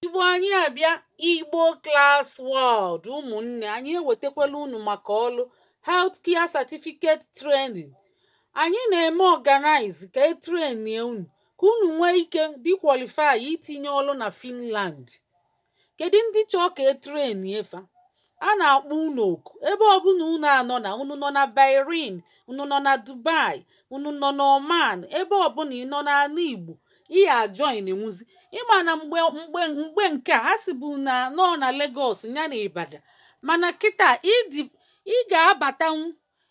Igbo anyị abịa. Igbo Class World, ụmụnne anyị, ewetakwala unu maka ọlụ healthcare certificate training anyị na-eme organize ka e trainie unu, ka unu nwee ike dị qualify itinye ọlụ na Finland. Kedu ndị chọọ ka e trainie fa? A na-akpọ unu oku ebe ọbụla unu anọ na unu nọ na Bahrain, unu nọ na Dubai, unu nọ na Oman, ebe ọbụla ị nọ n'ala Igbo, ị ya join nwuzi. Ịma na mgbe nke a sị bụ na nọ na Lagos ya na Ibadan, mana kịta ịdị ị ga-abatanwu,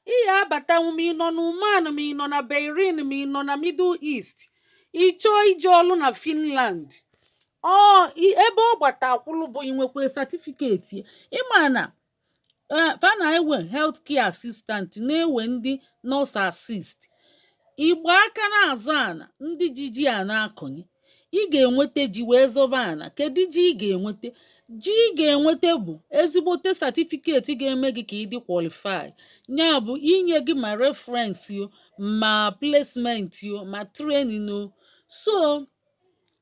ị ga-abatanwu ma ị nọ na Oman, ma ị nọ na Bahrain, ma ị nọ na Middle East, ị chọọ ije ọlụ na Finland. Ọ ebe ọ gbata akwụlụ bụ inwekwa certificate. Ịma na fa na-ewe healthcare assistant, na-ewe ndị nurse assist. Igbo aka na-azụ ana, ndị ji ji a na-akọnye, ị ga-enweta ji wee zọba ana. Kedu ji ị ga-enweta? Ji ị ga-enweta bụ ezigbote certificate ga-eme gị ka ị dị qualify, ya bụ inye gị ma reference o, ma placement o, ma training o. So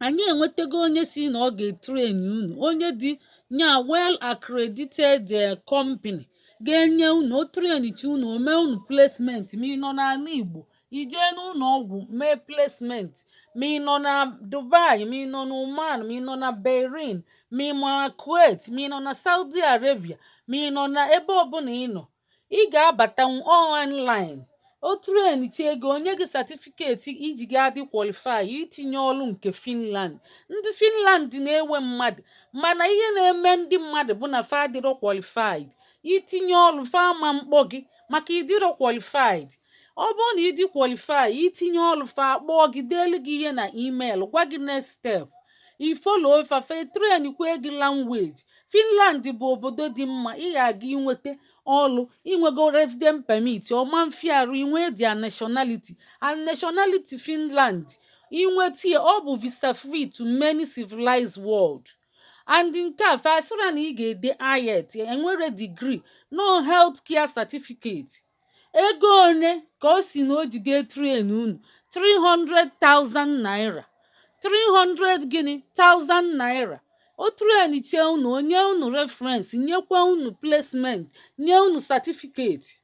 anyị enwetago onye si na ọ ga-etrain unu, onye dị nya well accredited company ga-enye unu o trainichi unu, o mee unu placement. Ma ị nọ n'ala Igbo, ijee n'ụlọ ọgwụ mee placement, ma ị nọ na Dubai, ma ị nọ na Oman, ma ị nọ na Bahrain, ma ị nọ na Kuwait, ma ị nọ na Saudi Arabia, ma ị nọ na ebe ọbụla ị nọ, ị ga-abatanwu online, o trainichi ego, onye gị certificate iji ga-adị qualify itinye ọlụ nke Finland. Ndị Finland na-ewe mmadụ, mana ihe na-eme ndị mmadụ bụ na fa adịrọ qualified itinye ọlụ. Fa ama mkpọ gị maka ịdịrọ qualified. Ọ bụrụ na ịdị qualify itinye ọlụ, fa akpọọ gị, deelu gị ihe na email, gwa gị next step, i follow fa, fa train kwe gị language. Finland bụ obodo dị mma ị ga-aga inweta ọlụ. Inwego resident permit, ọma mfiarụ inwe their nationality, and nationality Finland inweta ya, ọ bụ visa free to many civilized world. And nke a fasịra na ị ga-ede IELTS, enwere degree, no health care certificate. Ego one ka o si na o ji ga train unu? 300,000 naira. 300 gịnị? Thousand naira. O train chie unu, onye unu reference, nyekwa unu placement, nye unu certificate.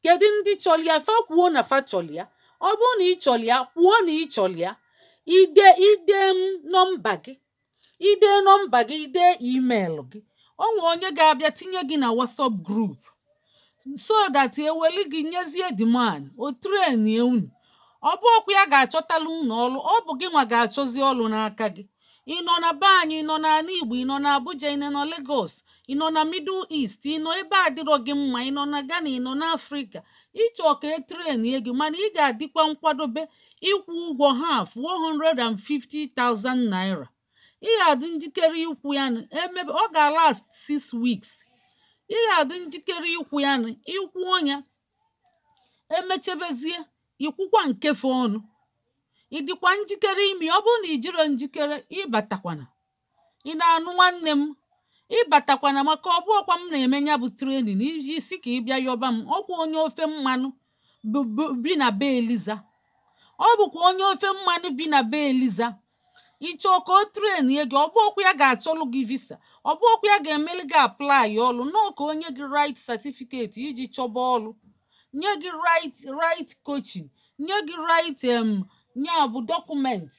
Kedu ndị chọrọ ya? Fa kwuo na fa chọrọ ya. Ọ bụrụ na ị chọrọ ya, kwuo na ị chọrọ ya. Ide m nọmba gị, ide nọmba gị, ide email gị. O nwee onye ga-abịa tinye gị na WhatsApp group so that eweli gị nyezie the man, o trainie unu. Ọ bụ ọkwa ya ga-achọtala unu ọlụ, ọ bụ gị nwa ga-achọzi ọlụ n'aka gị. Ị nọ na be anyị, ị nọ n'ala Igbo, ị nọ na Abuja, ị nọ na Lagos, ị nọ na Middle East, ị nọ ebe adịrọ gị mma, ị nọ na Ghana, ị nọ n'Afrịka, ịchọ ka e trainie gị, mana ị ga-adịkwa nkwadobe ịkwụ ụgwọ half, 150,000 naira. Ị ga-adị njikere ịkwụ ya emebe ọ ga-last 6 weeks. Ị ga-adị njikere ịkwụ ya, ịkwụọ ya, emechebezie ịkwụkwa nkefe ọnụ. Ị dịkwa njikere ime? Ọ bụrụ na ị jiro njikere, ịbatakwana. Ị na-anụ, nwanne m? Ịbatakwana, maka ọ bụ ọkwa m na-eme ya bụ training iji si ka ị bịa yọba m. Ọkwa onye ofe mmanụ bi na be Eliza, ọ bụkwa onye ofe mmanụ bi na be Eliza. Ịchọọ ka o trainie gị, ọ bụ ọkwa ya ga-achọlụ gị visa, ọ bụ ọkwa ya ga-emeli gị apply ọlụ nọọ, ka onye gị right certificate iji chọba ọlụ, nye gị right coaching, nye gị right ya bụ document,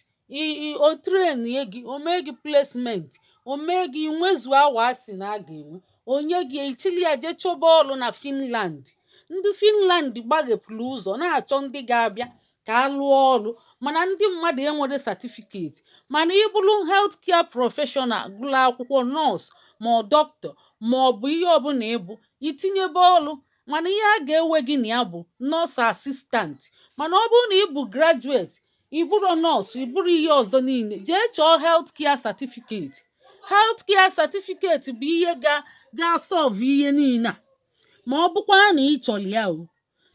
o trainie gị, o mee gị placement, o mee gị nwezuo awa asị na a ga-enwe onye gị echili ya jee chọba ọlụ na Finland. Ndị Finland gbaghepụrụ ụzọ na-achọ ndị ga-abịa ka a lụọ ọrụ, mana ndị mmadụ enwere certificate. Mana ị bụrụ healthcare professional, gụrụ akwụkwọ nọọsụ ma ọ dọkịta ma ọ bụ ihe ọbụla ịbụ, itinyebe ọrụ, mana ihe a ga-ewe gị na ya bụ nurse assistant. Mana ọ bụrụ na ị bụ graduate, ị bụrụ nọọsụ, ị bụrụ ihe ọzọ niile, jee chọọ healthcare certificate. Healthcare certificate bụ ihe ga ga-asolve ihe niile a. Ma ọ bụkwa na ị chọrọ ya o,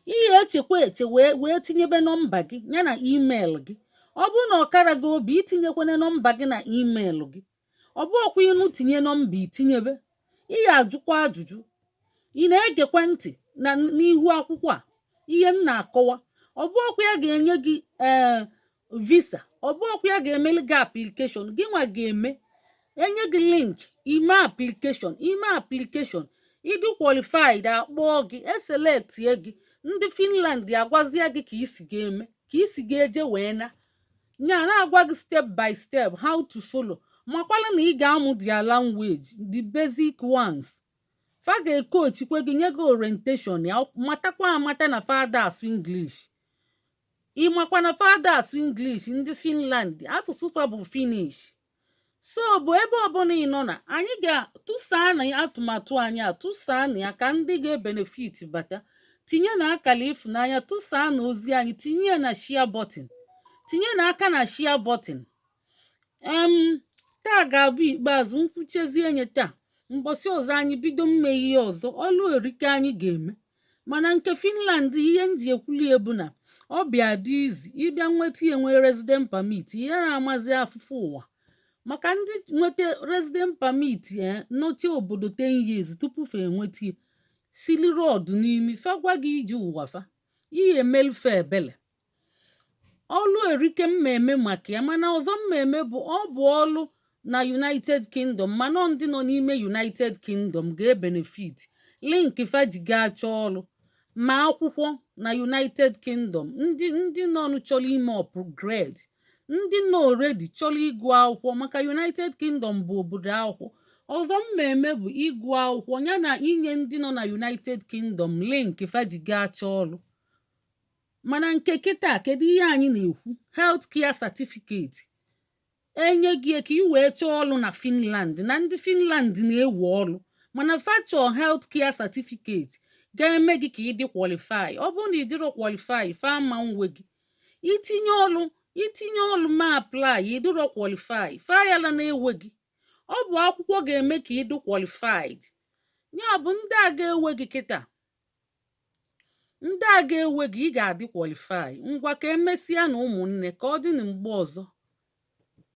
ihe echekwa eche wee tinyebe nọmba gị ya na email gị. Ọ bụrụ na ọ kara gị obi, itinyekwana nọmba gị na email gị. Ọ bụ ọkwa ịnụ tinye nọmba, itinyebe. Ị ga-ajụkwa ajụjụ. Ị na-egekwa ntị na n'ihu akwụkwọ a ihe m na-akọwa? Ọ bụ ọkwa ya ga-enye gị ee visa, ọ bụ ọkwa ya ga-emeli gị application. Gị nwa ga-eme. Enye gị link, ime application. Ime application, ịdị qualified, akpọọ gị, eselectie gị. Ndị Finland agwazie gị ka isi ga-eme, ka isi ga-eje wee na nya na-agwa gị step by step how to follow. Makwala na ị ga-amụ their language, the basic ones. Fa ga-ekochikwe gị, nye gị orientation ya. Matakwa amata na fa ada asụ English. Ịmakwa na fa ada asụ English? Ndị Finland, asụsụ fa bụ Finnish. So bụ ebe ọbụla ị nọ na anyị ga-tụsaa na atụmatụ anyị a, tụsaa na ya ka ndị ga-ebenefit bata. Tinye na akara ịfụnanya, tụsaa na ozi anyị, tinye ya na share button, tinye na aka na share button. Taa ga-abụ ikpeazụ nkwuchezie nye taa. Mbọsị ọzọ anyị bido mme ihe ọzọ. Ọlụ erike anyị ga-eme, mana nke Finland, ihe m ji ekwuli bụ na ọ bịa dị izi ịbịa nweta ya, nwee resident permit. Ihe na-amazi afụfụ ụwa maka ndị nweta resident permit e nọchie obodo 10 years tupu fa enweta ya, sili rọdụ n'imi fa gwa gị ije ụwa, fa ihe emelufe ebele. Ọlụ erike mmemme maka ya, mana ọzọ mmemme bụ ọ bụ ọlụ na United Kingdom, mana ndị nọ n'ime United Kingdom ga-ebenefit. Link fa ji gaa chọọ ọlụ ma akwụkwọ na United Kingdom, ndị nọ chọrọ ime upgrade, ndị nọ already chọrọ ịgụ akwụkwọ, maka United Kingdom bụ obodo akwụkwọ. Ọzọ mmemme bụ ịgụ akwụkwọ ya na inye ndị nọ na United Kingdom link fa ji gaa chọọ ọlụ. Mana nke kịta, kedu ihe anyị na-ekwu? Healthcare certificate enye gị ka ị wee chọọ ọlụ na Finland, na ndị Finland na-ewe ọlụ, mana fa chọọ healthcare certificate ga-eme gị ka ị dị qualify. Ọ bụrụ na ị dịrọ qualify, fa ama nwe gị. Itinye ọlụ, itinye ọlụ ma apply, ịdịrọ qualify, fa yala na-ewe gị. Ọ bụ akwụkwọ ga-eme ka ị dị qualified. Ya bụ ndị a ga-ewe gị kịta, ndị a ga-ewe gị, ị ga-adị qualify. Ngwa, ka emesịa na ụmụnne, ka ọ dị na mgbe ọzọ.